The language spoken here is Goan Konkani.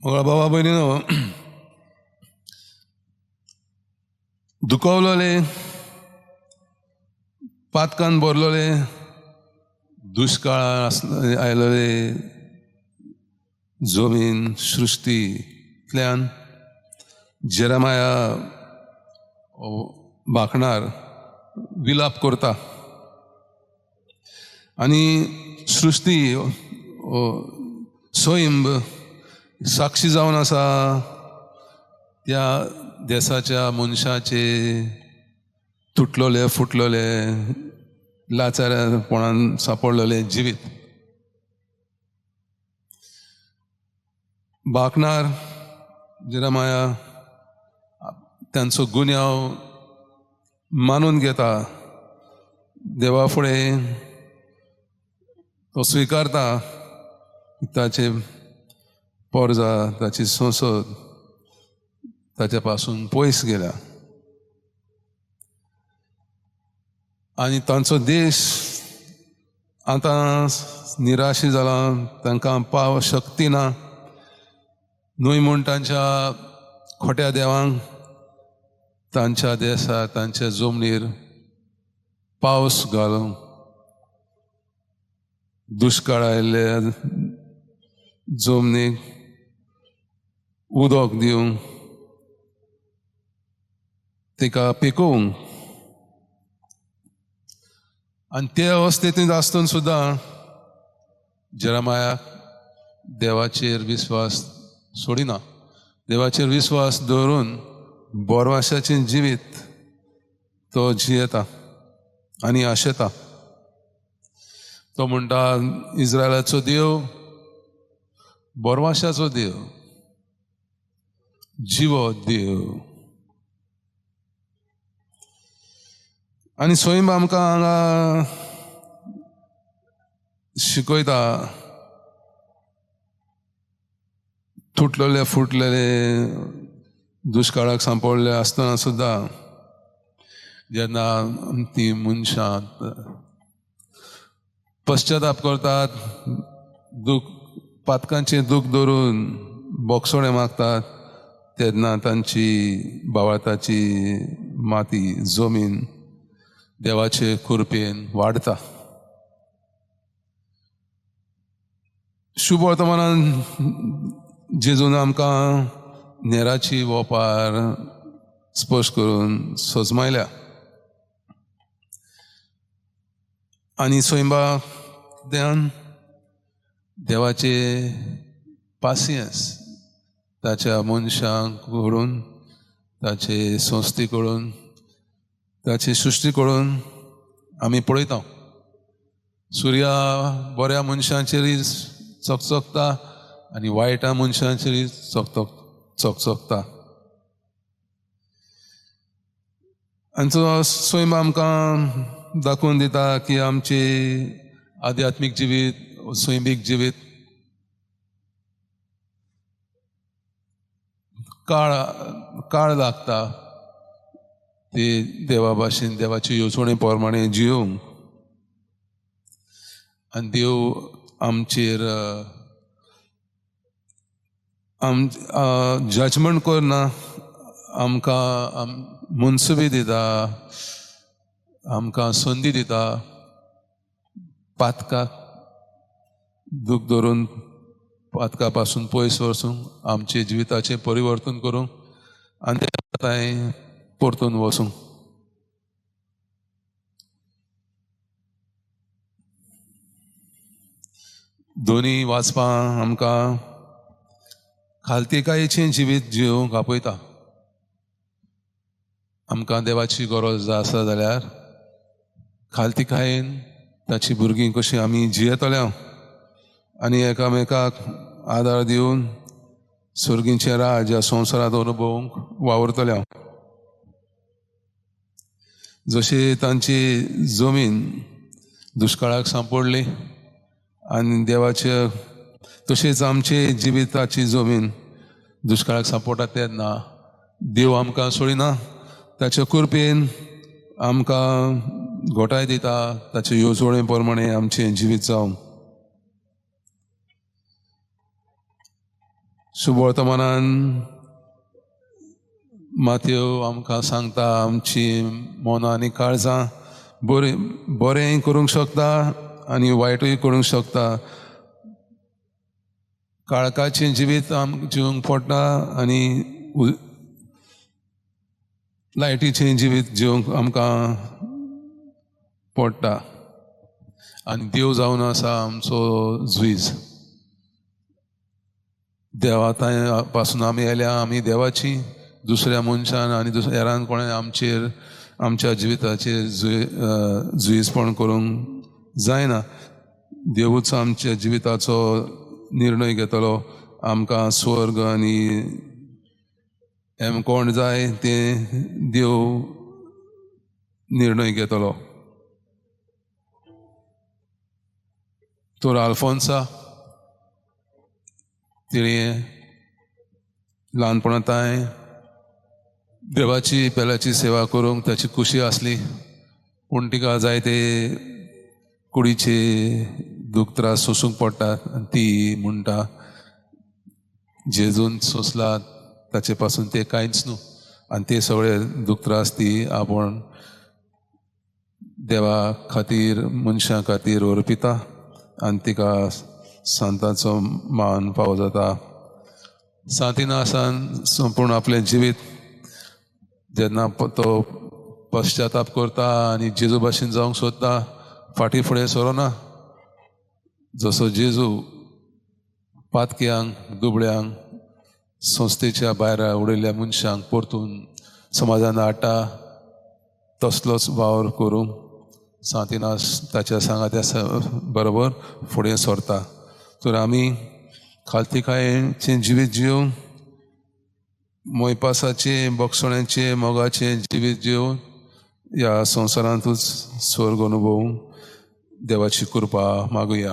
मोगळा बाबा भयणीनो, दुखवलोले, पातकान भरलोले, दुश्काळ आयलोले जमीन सृश्टींतल्यान जेरेमाया बाकणार विलाप करता आनी सृश्टी सैम साक्षी जावन आसा त्या देसाच्या मनशाचे तुटलोले फुटलोले लाचारपणान सापडलेले जिवीत. बाकणार जेरेमाया तांचो गुन्यांव मानून घेता, देवा फुडें तो स्विकारता, ताचे पोरजा ताची संसद ताच्या पासून पयस गेल्या आनी तांचो देश आतां निराशी जाला, तांकां पाव शक्ती ना न्हय म्हूण तांच्या खोट्या देवांक तांच्या देसार तांच्या जमनीर पावस घालूंक दुश्काळ आयिल्ले जमनीक उदक दिवंक तिका पिकोवंक. आनी ते अवस्थेंत आसतून सुद्दां जेरेमाया देवाचेर विस्वास सोडिना, देवाचेर विस्वास दवरून बोरवाशाचें जिवीत तो जियेता आनी आशेता. तो म्हणटा इस्रायलाचो देव बोरवाशाचो देव, जिवो देव. आनी सैम आमकां हांगा शिकयता तुटलेले फुटलेले दुश्काळाक सांपडले आसतना सुद्दां जेन्ना ती मनशां पश्चाताप करतात, दुख पातकांचें दूख धरून बोगसोणे मागतात, तेन्ना तांची बावळताची माती जमीन देवाचे कृपेन वाडता. शुभ वर्तमानान जेजून आमकां नेराची वोपार स्पश्ट करून सजमायल्या आनी सैमा देवाचे पासियेंस ताच्या मनशांक करून, ताचे संस्थे करून, ताची सृश्टी करून आमी पळयता. सुर्या बऱ्या मनशांचेरूय चकचकता आनी वायटा मनशांचेरूय चकचकता. आनी तो सैम आमकां दाखोवन दिता की आमचे आध्यात्मीक जिवीत, सैमीक जिवीत काळ काळ लागता ती देवा भाशेन देवाची येवजणे प्रमाणे जियोवंक. आनी देव आमचेर जजमेंट करना, आमकां मनसुबी दिता, आमकां संदी दिता पातकाक दूख धरून पातका पासून पयस वचूंक, आमचे जिविताचें परिवर्तन करूंक आनी तांय परतून वचूंक. दोनी वाचपां आमकां खालतीकायेचें जिवीत जियोवंक आपयता. आमकां देवाची गरज आसा जाल्यार खालतीकायेन ताची भुरगीं कशीं आमी जियेतले आनी एकामेकाक आदार दिवन सर्गीचें राज ह्या संवसारांत अनुभवूंक वावुरतले. जशी तांची जमीन दुश्काळाक सांपडली आनी देवाचे तशेंच आमचे जिविताची जमीन दुश्काळाक सांपडटा तेन्ना देव आमकां सोडिना, ताचे कृपेन आमकां घोटाय दिता, ताचे येवजणे प्रमाणे आमचें जिवीत जावं. शुभवर्तमानान मातयो आमकां सांगता आमची मनां आनी काळजां बरें बरेंय करूंक शकता आनी वायटूय करूंक शकता. काळखाचें जिवीत आमकां जिवंक पडटा आनी लायटीचें जिवीत जिवंक आमकां पडटा. आनी देव जावन आसा आमचो जुईज. देवा पासून आमी येल्या, आमी देवाची. दुसऱ्या मनशान आनी दुसऱ्या हेरान कोणें आमचेर आमच्या जिविताचेर जुईजपण करूंक जायना. देवूच आमच्या जिविताचो निर्णय घेतलो. आमकां स्वर्ग आनी एम कोण जाय तें देव निर्णय घेतलो. तर आल्फोन्सा तिणें ल्हानपणांत देवाची पेल्याची सेवा करूंक ताची खुशी आसली, पूण तिका जायते कुडीचे दूख त्रास सोसूंक पडटात. ती म्हणटा जेजून सोंसला ताचे पासून ते कांयच न्हू, आनी ते सगळे दूख त्रास ती आपूण देवा खातीर मनशां खातीर अर्पिता आनी तिका सांताचो मान फावो जाता. सांतिनासान संपूर्ण आपलें जिवीत जेन्ना तो पश्चाताप करता आनी जेजू भाशेन जावंक सोदता, फाटीं फुडें सरोना. जसो जेजू पातक्यांक दुबळ्यांक संस्थेच्या भायर उडयल्ल्या मनशांक परतून समाजान हाडटा तसलोच वावर करूंक सांतिनास ताच्या सांगात्या बरोबर फुडें सरता. तर आमी खालतीकायेचें जिवीत जिवन, मोयपासाचें बक्षण्याचें मोगाचें जिवीत जिवन ह्या संवसारांतूच स्वर्ग अनुभवूंक देवाची कृपा मागुया.